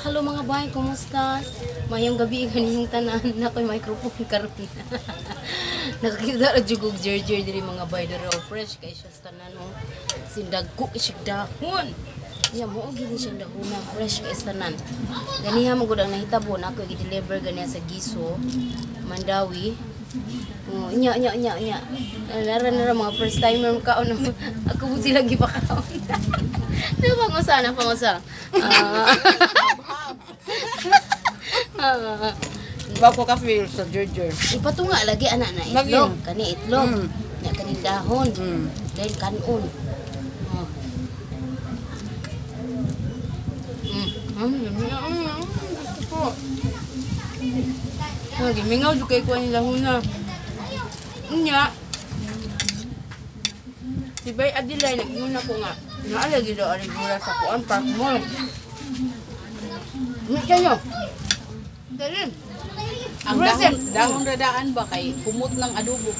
Hello mga bay, kumusta? Mayong gabi kaninyong tanan na ko'y microphone karon. Nakakita ra jud og jerjer diri mga bay, diri oh, fresh kay siya sa tanan oh. Sindagko siya dahon. Nya mo gini siya dahon na fresh kay sa tanan. Ganiha man gud ang nahitabo na ako gi-deliver ganiha sa Giso, Mandawi. Oh, nya nya nya nya. Nara nara mga first timer kaon. Ako po sila gipakaon. Napangusa, napangusa. Ah. Ah. Bago ka feel sa Giorgio. Ipatunga lagi anak na Lagi. itlog, kani itlog. Nya kaning dahon. Then kanon. Oh. Gusto ko. Ah, gimingaw jud kay kuan nila huna. Unya. Si Bay Adilay nag-ingon ako nga. Naala gid daw ari gura sa kuan Park Mall. Ni kayo. Dali. Ang dahon, dahon radaan ba kay kumot ng adobo.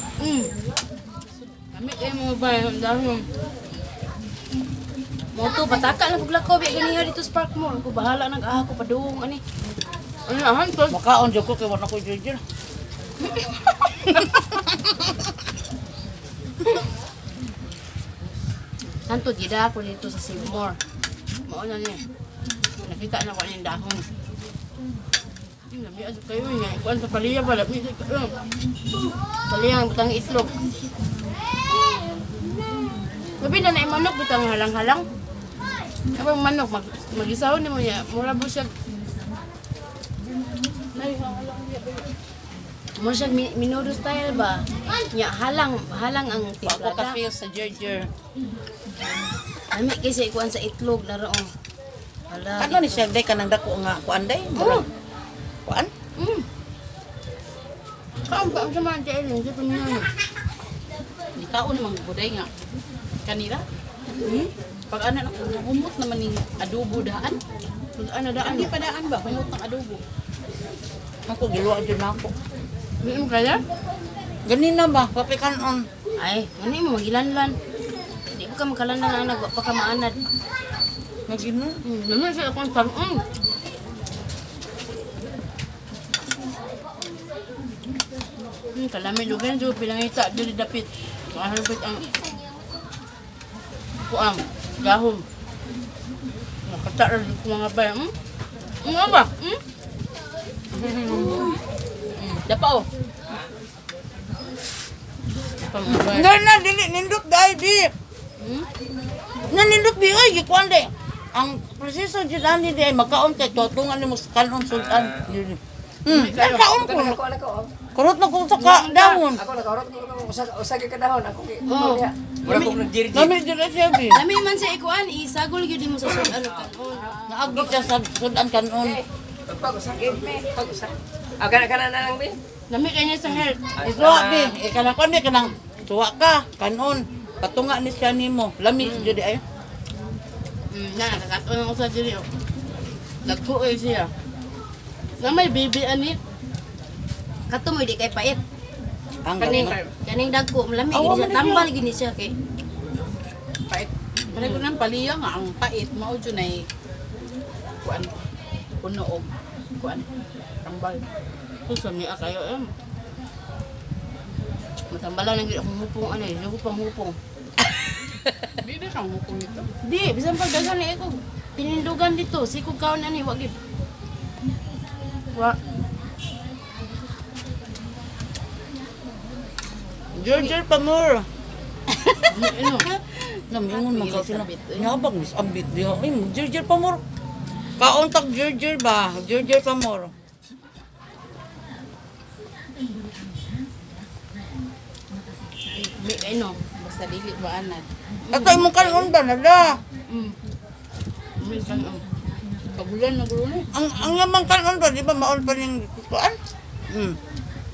Kami kay mga bay ang dahon. Mo to pataka lang pug lakaw biya ganiha dito sa Park Mall. Ko bahala nag ah ko padung ani. Ano hantod? Makaon jud ko kay wala ko Giorgio. Hantod gid ako dito sa Seymour. Mao na ni. Nakita na ko aning dahon. Lami adto kayo niya. Kuan sa paliya ba lami kayo. Paliyang butang itlog. Labi na na manok bitang halang-halang. Kapag manok magisaw nimo niya, mura bo siya. Mo siya minudo style ba? Nya halang halang ang Bago ka timplada. feel sa Giorgio. Ami kasi ikuan sa itlog na oh. Hala. Ano ni siya day kanang dako nga kuan day? Oh. Kuan? Kaon pa ang sama ang tiyan, hindi pa niya. Di kaon naman buday nga. Kanila. Pag ano na humot naman ning adobo daan. Ano daan? Hindi pa daan ba humot ng adobo. Ako giluwa jud nako. Hindi mo kaya? Ganina ba? Kape kanon. Ay, ano mo magilanlan. Di ba ka makalanlan anak, wa pa ka maanad. Nagino. Naman siya akong kaon. Kalami lugar jo pinangita dili dapit. Mahalbit ang kuang gahom. Nakata ra jud ko mga bay. Ano ba? Dapa oh. Pa mga bay. Hindi na dili nindot dai di. Na nindot bi oy gikuan day. Ang proseso jud ani di ay makaon kay tutungan nimo sa kanon sultan. Kaon ko. Kurot na ko sa ka dahon. Ako nakaurot ko ko usa usa gyud ka dahon ako kay Oh. Mura ko nagdirjir. Lami jud ay siya bi. Lami man sa ikuan, isagol gyud mo sa sud ano kanon. Naagi siya sa sudan kanon. Pag usa gyud me, pag usa. Ah, kana kana na lang be. Lami kay niya sa health. Isuwa bi, e kanang kuan bi kanang suwa ka kanon. Patunga ni siya nimo. Lami jud ay. Na nakakaton ako sa dili. Oh. Dagko eh siya. Na may baby ani. Kato mo di kay pait. Ang Kaning galing. Kaning dagko, lami Awa gid siya, man tambal gid siya kay. Pait. Pare ko nang paliya nga ang pait mao jud ay kuan puno og kuan tambal. Gusto niya kayo eh. Matambalan lang gid akong hupong ano, eh, ko pang hupong. Di na kang hukong nito. Di, bisan pag daghan ni ako tinindugan dito, sikog kaon ani wa gid. Wa. Giorgio pa more. Ano? Namingon man ka sila. Nabag mis ambit diha. Ay, Giorgio pa more. Kaon tag Giorgio ba? Giorgio pa more. May kay no. Basta dili ba anad. Ato imong kanon ba nada? May kanon. Kabulan na gulo ni. Ang yamang kanon ba di ba maon pa ning kuan?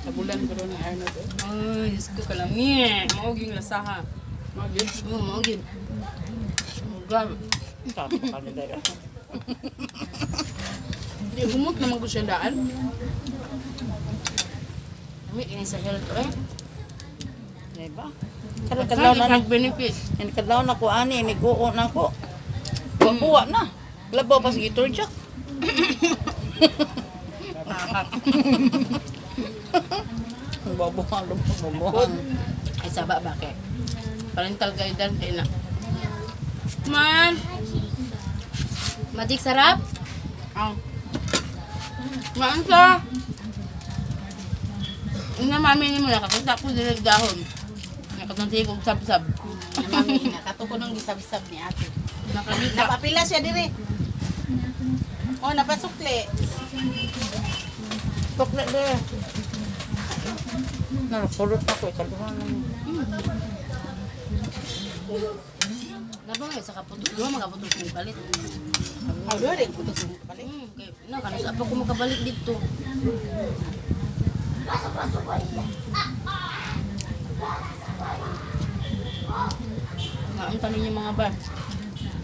Tabulan ko ni Arnold. Eh. Ay, Diyos ko kalami. Mao gyud lasaha. Mao gyud. Oh, mao gyud. Grabe. Tama ka na dahil. Di humot naman ko siya daan. Lami kini sa health eh. Di ba? Karon kadlaw na Nag benefit. ni kadlaw na ko ani ni guo na ko. Buwa na. Labaw pas giturjak. Babuhan, babuhan. Ay saba ba kay? Parental guidance kay na. Man. Magic sarap? Ang. Man sa. Ina mami ni mo nakakita ko dili dahon. Nakatunti ko sab-sab. Mami na kato ko nung gisab-sab ni ate. Nakakita. Napapila siya dire. Oh, napasukli. Tukla de. Nakulot ako, ikaduha na. Nabang sa kaputok. Duha mga kaputok kong palit. Oh, dire putos mo kapalit. Kay na kanus apa ko makabalik dito. Ang tanong niyo mga ba.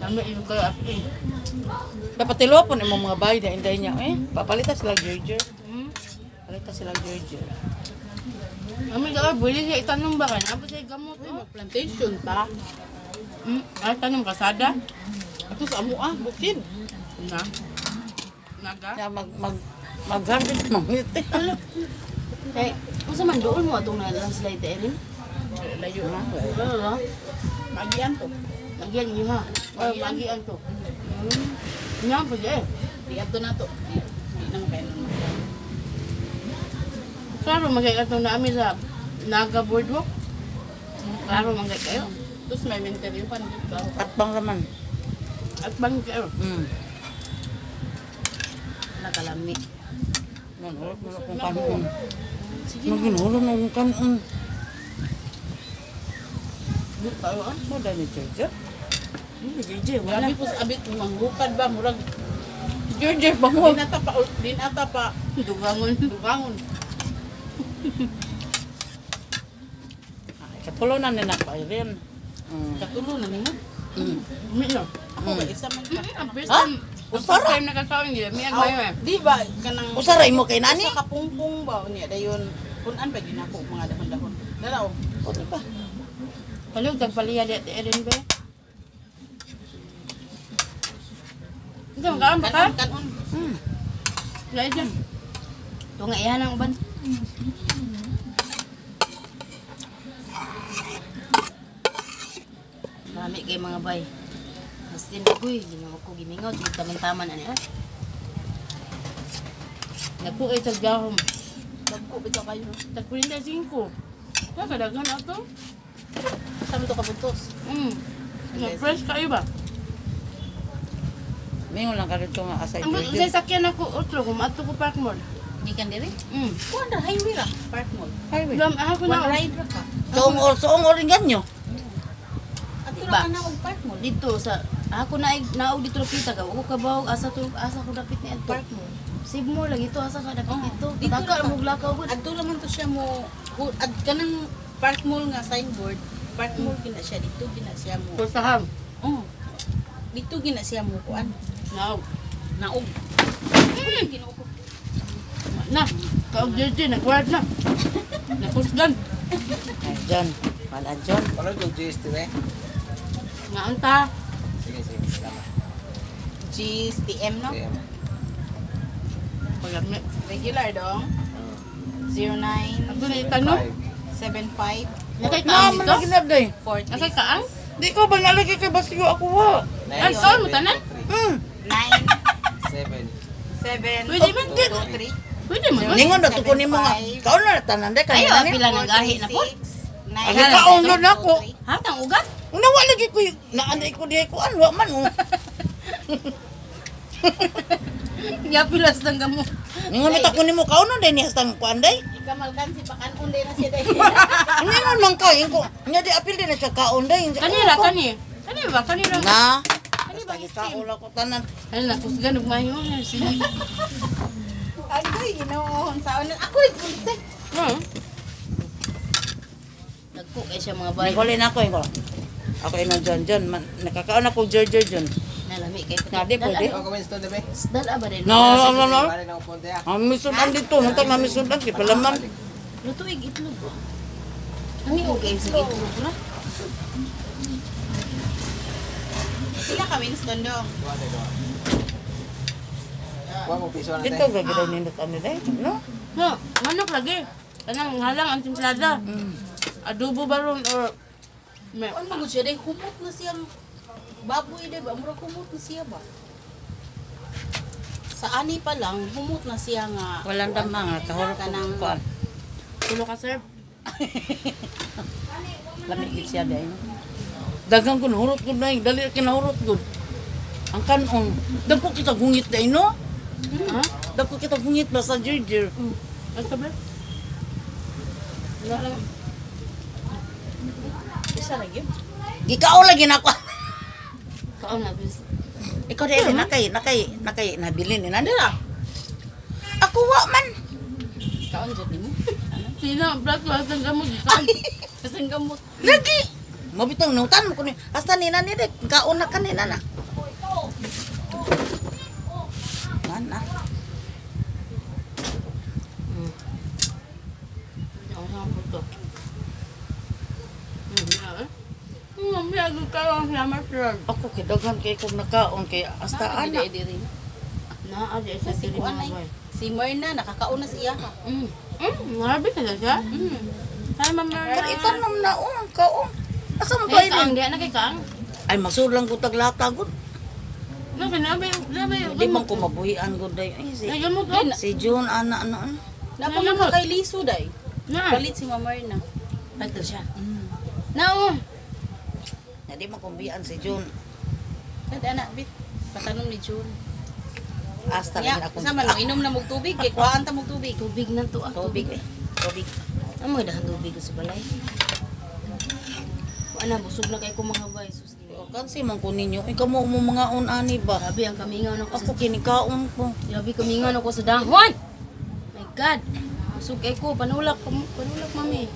Dami yung kayo as in. Dapat tilopon imong mga bay na inday niya eh. Papalitan sila Georgia. Hmm? Palitan sila Georgia. Mami daw bili siya itanong ba kay Nabot siya gamot eh. Plantation ta. Ay tanong kasada. Ato sa amo ah, bukid. Na. Naga. Ya mag mag mag-harvest mangiti. Kay unsa man doon mo atong na-landslide Erin? Layo na. Wala ba? Magian to. Nagyan niyo ha. Oh, magian to. Nga po eh. Di adto na to. Di na makain. Klaro magay atong naami sa Naga Boardwalk. Klaro magay kayo. Tapos may menteryo pa dito. Atbang raman. At bang kayo. Nakalami. Manulog mo akong kanon. Maginulog na akong kanon. Di kayo ah. Mo dahil ni Georgia. Hindi Georgia, wala. Grabe po sa abit manghukad ba murag Georgia, bango. din ata pa din ata pa Dugangon. dugangon. Katulo na nila pa rin. Katulo na nimo. Umi na. Ako ba isa man ka. Ang first time. Ang first time nakakaon gila. Miyag Aw, mayo eh. Di ba kanang Usara imo kay nani? Usa ka pungpong ba unya dayon punan pa gyud nako mga dahon-dahon. Dara oh. O, di ba? Palug tagpaliya di ate Erin be. Ito, magkaan ba ka? Kanon kanon. Lain dyan. Tunga iyan ang uban. Marami kay mga bay. As in, agoy, ginawa ko gimingaw, jud taman-taman ani ah. Naku, eh, tagdahom. Dagko bitaw kayo. Tag 45. Kaya kadaghan ato. Sa to kabuntos. Na fresh kayo ba? Mingon lang ka rito nga asay Ang Georgia. sa sakyan ako otro kung ato ko park mall. Gikan diri. Mm. Kuan ra highway ra Park Mall. Highway. Dam ako One na. ride ra ka. Soong or soong or ganyo. Adto Ba? ra ka na og Park Mall. Dito sa ako na naog dito dapita ka. Ako kabawog asa to asa ko dapit ni adto. Park Mall. Save more lagi to asa ka dapit Oo. dito. Dito Daka ra ka. mo lakaw gud. Adto ra man to siya mo ad kanang Park Mall nga signboard. Park Mall gina siya dito gina siya mo. Kusaham. Oh. Dito gina siya mo kuan. Naog. Naog. Ginoo ko. Na. Kaog jersey nagward na. Nakusgan. Ay, John. Wala John. Ano yung GST na eh? Nga anta. Sige, sige. Salamat. GSTM no? Sige. Pagami. Regular dong. 09 Ato na itanong. 75 Nakay Na, kaang dito? man lagi na day. 40 Nakay kaang? Di ko ba nalagay kay Basyo ako wa. Ay, kaon mo tanan? 9 7. 7 Pwede man. 2 3 Pwede man. Ningon na to ko nimo nga. Kaon na tanan day Ayo, kanina ni. pila nang gahi na po. Ay, kaon na nako. Hatang ugat. Una wa lagi ko naanay ko dihay ko an wa man oh. Yapilas nang gamo. Ningon na ko nimo kaon na day ni hastang kuan day. Ikamalkan si pakan day na siya day. Ningon man ka ko. Nya di apil din na siya kaon day. Kanira kani. Kani ba kanira? Na. Basta gikaon lang ko tanan. Ay nakusgan ug mayo. Sige. Agoy, Ginoo, unsaon na ako ipunte. Hmm. Nagko kay siya mga bay. Huli na ako ingo. Ako ino John John man nakakaon ako George John. Nalami kay. Na di pwede. Ako Winston, diba? Dala ba din? No, no, no, no. Bali na ako ponte ah. Ang misudan dito, hantang na misudan kay palaman. Lutuig itlog. Kami okay sa itlog ra. Sila ka Winston dong. Duha, duha. Kuha mo piso na Dito tayo. ga gid nindot ani day, no? No, manok lagi. Kanang halang ang timplada. Adobo ba ron or may Ano man gud siya day humot na siyang baboy day ba murag humot na siya ba. Sa ani pa lang humot na siya nga. Walang dama nga kahurot ko Kanang- kuan. tulo ka sir. Lami gid siya day. Daghang kun hurot gud nay, dali kinahurot gud. Ang kanon, dagko kita gungit day no? Ha? Dagko kita gungit ba sa jirjir. Ang tabi. Wala lang. Isa ra gyud. Gikaon lagi nako. Kaon na bis. Ikaw dai nakay nakay nakay nabilin ni nandira. Ako wa man. Kaon jud nimo. Sino ang plato asang gamot gikan. Kasang gamot. Lagi. Mabitong nutan mo kuno. Hasta nina ni dek kaon na kanina na. Man ah. Ang hapon to. May agad kayo ang salamat sir. Ako kay daghan kay kog nakaon kay hasta ana. Ana diri. Naa di sa Si diri kuan mga ay. bay. Si Myrna nakakaon na siya ha. Grabe ka siya. Hi, Ma'am Myrna. Pero itanom na oh, kaon. Asa mo Ay, kainin? kaang diha na kay kaang. Ay masulang ko taglata gud. No, kinabi, kinabi. Di man ko mabuhian gud day. Ay si Ay, gamot oh. si June ana ano. ano. Napa man ka kay Liso day. Na. Palit si Ma'am Myrna. Pagto siya. Nao. Na di man ko mabuhian si June. Kad ana bit patanom ni June. Hasta Ya, lagi akong sa man mo inom na mog tubig kay kuhaan ta mog tubig. Tubig na to ah. tubig eh. Tubig. Ang mga dahan tubig sa balay. Wala na, busog na kay ko mga bay. Sus, di. O, Kansi man ko ninyo. Ikaw mo mo mga on ani ba? Grabe ang kamingaw na ko sa Ako kinikaon ko. Grabe kamingaw na ko sa dahon. My God. Busog kay ko panulak panulak mami.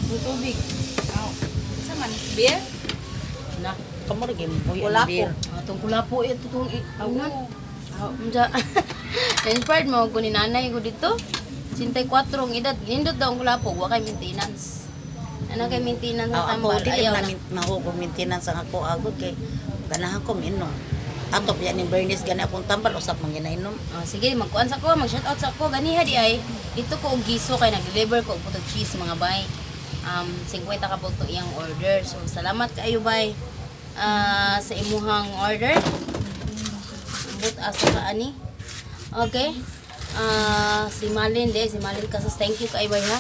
Ang tubig. Sa man beer? Na. Kamo ra gyud buhi Wala ang beer. Atong kulapo ito itong unan. Unsa? Inspired mo ko ni nanay ko dito. 84 ang edad. Nindot daw ang kulapo, wa kay maintenance. Ana kay maintenance Aw, sa ako tambal. dili Ayaw na na. mahugog maintenance ang ako agod kay ganahan ko minom. Ato biya ni Bernice gani akong tambal usap man ginainom. Oh, sige, magkuan sa ko, mag-shout out sa ko. Ganiha di ay dito ko og giso kay nag-deliver ko og butog cheese mga bay. 50 ka buto iyang order. So salamat kaayo bay sa imuhang order. Ambot asa ka ani. Okay. Si Malin de, si Malin Casas, thank you kay bay ha.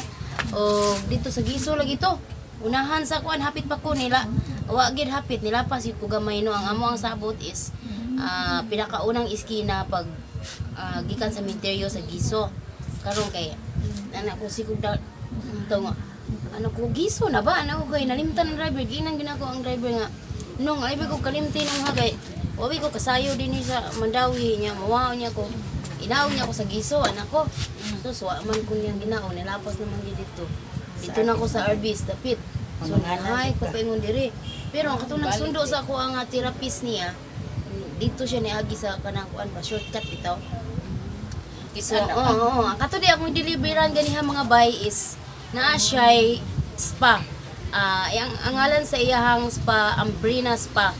O dito sa giso lagi to. Unahan sa kuan hapit pa ko nila. Wa gid hapit nila pa si ko gamay no ang amo ang sabot is pinakaunang iskina pag gikan sa minteryo sa Giso. Karon kay anak ko si kog da to nga ano ko Giso na ba ano ko kay nalimtan ang driver ginang ginako ang driver nga nung ay ko kalimti nung hagay wawi ko kasayo din ni sa Mandawi niya mawao niya ko inaw niya ko sa Giso anak ko so wa man ko niyang ginao nilapas naman gid dito dito na ko sa Arbis dapit so Mangalan hay ko paingon diri pero ang katong nagsundo sa ako ang therapist niya dito siya niagi sa kanang kuan ba shortcut bitaw. So, oo, oo. Ang kato di akong deliveran ganiha mga bay is naa siya'y spa. Ang ngalan sa iyahang spa, Ambrina Spa.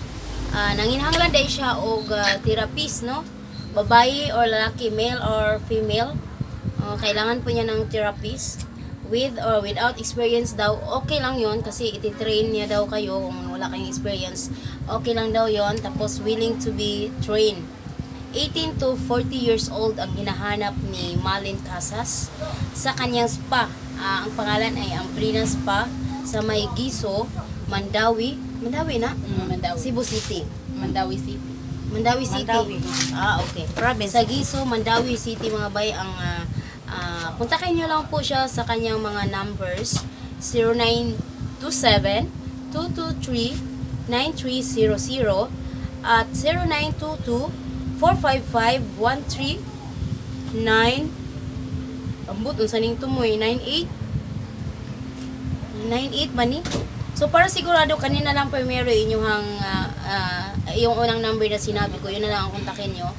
Nanginhanglan day siya og therapist, no? Babae or lalaki, male or female. Kailangan po niya ng therapist with or without experience daw, okay lang yon kasi ititrain niya daw kayo kung wala kayong experience. Okay lang daw yon tapos willing to be trained. 18 to 40 years old ang hinahanap ni Malin Casas sa kanyang spa. Ang pangalan ay Ambrina Spa sa may Giso, Mandawi. Mandawi na? Mandawi. Cebu City. Mandawi City. Mandawi City. Mandawi. Okay. Province. Sa Giso, Mandawi City mga bay ang kontakin niyo lang po siya sa kanyang mga numbers 0927 223 9300 at 0922 455 139 ambot unsa ning tumoy 98 98 ba ni? So para sigurado kanina lang primero inyong yung unang number na sinabi ko, yun na lang ang kontakin nyo.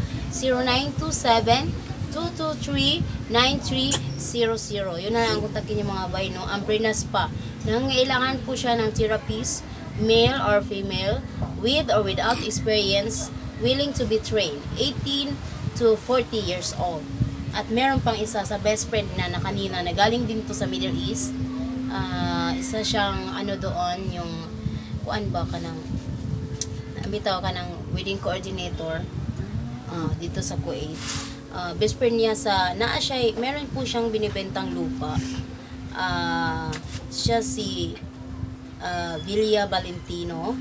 0927-223-9300. Yun na lang ang kontakin nyo mga bay, no? Ambrina Spa. Nangangailangan po siya ng therapist, male or female, with or without experience, willing to be trained. 18 to 40 years old. At meron pang isa sa best friend na kanina na galing din to sa Middle East. Isa siyang ano doon, yung kuan ba ka ng bitaw ka ng wedding coordinator dito sa Kuwait. Best friend niya sa naa siya, meron po siyang binibentang lupa. Siya si Villa Valentino.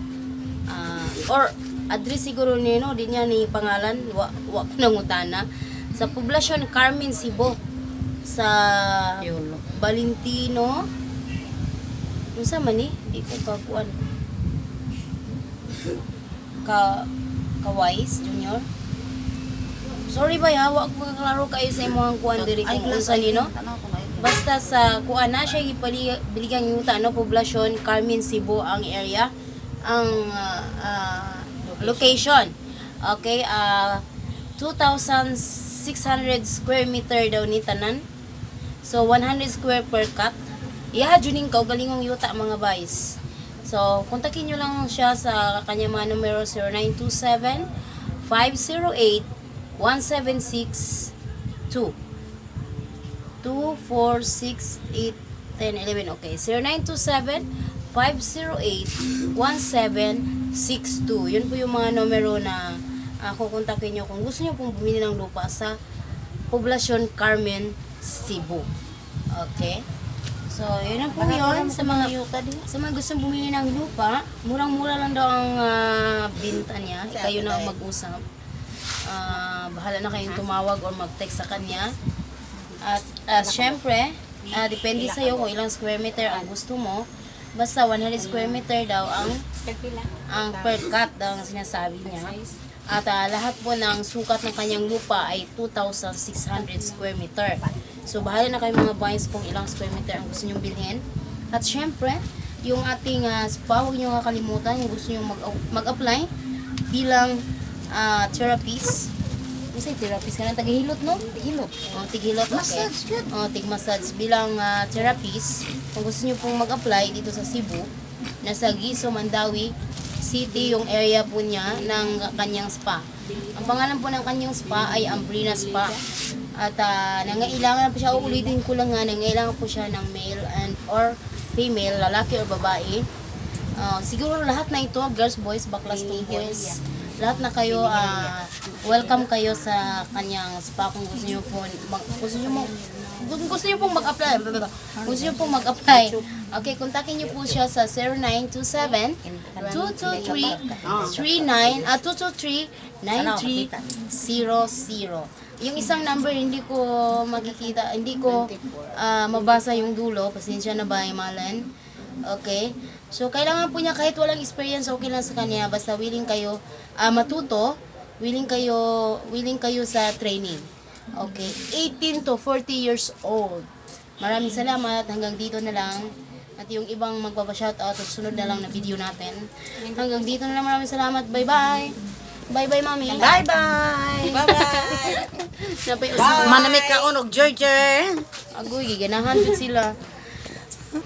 Or address siguro nino, di niya ni pangalan, wa wa ko nangutana. Sa poblasyon Carmen Cebu sa Valentino. Unsa man ni? Di ko kakuan. Ka Kawais Junior. Sorry ba ha, wa ko kaklaro kayo sa imong kuan diri kung unsa ni no. Basta sa kuan na siya gipaligan yuta no, poblasyon Carmen Cebu ang area, ang location. Okay, 2,600 square meter daw ni tanan. So 100 square per cut. Iha juning kaugalingong yuta mga guys. So kontakin nyo lang siya sa kanyang mga numero 0927 508 1762. 2, 4, 6, 8, 10, 11. Okay. 0927 508 1762. Yun po yung mga numero na kukontakin nyo kung gusto nyo pong bumili ng lupa sa Poblasyon Carmen, Cebu. Okay? So, yun na po yun sa mga gustong bumili ng lupa, murang-mura lang daw ang binta niya. Kayo na ang mag-usap. Bahala na kayong tumawag or mag-text sa kanya. At syempre, depende sa'yo kung ilang square meter ang gusto mo. Basta 100 square meter daw ang per cut daw ang sinasabi niya. At lahat po ng sukat ng kanyang lupa ay 2,600 square meter. So bahala na kayo mga buyers kung ilang square meter ang gusto nyong bilhin. At syempre, yung ating spa, huwag nyo kakalimutan kung gusto nyo mag-apply bilang therapist. Kasi therapist ka na, tagahilot, no? Tigilot. Oh, tigilot, okay. Massage yun. Oh, tig-massage bilang therapist. Kung gusto niyo pong mag-apply dito sa Cebu, nasa Giso, Mandawi City yung area po niya ng kanyang spa. Ang pangalan po ng kanyang spa ay Ambrina Spa. At nangailangan po siya, uulitin ko lang nga, nangailangan po siya ng male and or female, lalaki or babae. Siguro lahat na ito, girls, boys, baklas, tomboys, lahat na kayo, welcome kayo sa kanyang spa kung gusto niyo po, kung gusto niyo pong mag-apply, blah, blah, blah. Gusto niyo pong mag-apply. Okay, kontakin niyo po siya sa 0927 223 39 223 9300. Yung isang number hindi ko makikita, hindi ko mabasa yung dulo. Pasensya na ba, Malen? Okay. So, kailangan po niya kahit walang experience, okay lang sa kanya. Basta willing kayo matuto, willing kayo sa training. Okay. 18 to 40 years old. Maraming salamat. Hanggang dito na lang. At yung ibang magpapa-shoutout, sunod na lang na video natin. Hanggang dito na lang. Maraming salamat. Bye-bye. Bye-bye, Mami. Bye-bye! Bye-bye. Napay usap. Manamit ka og Georgia. Agoy, giganahan jud sila.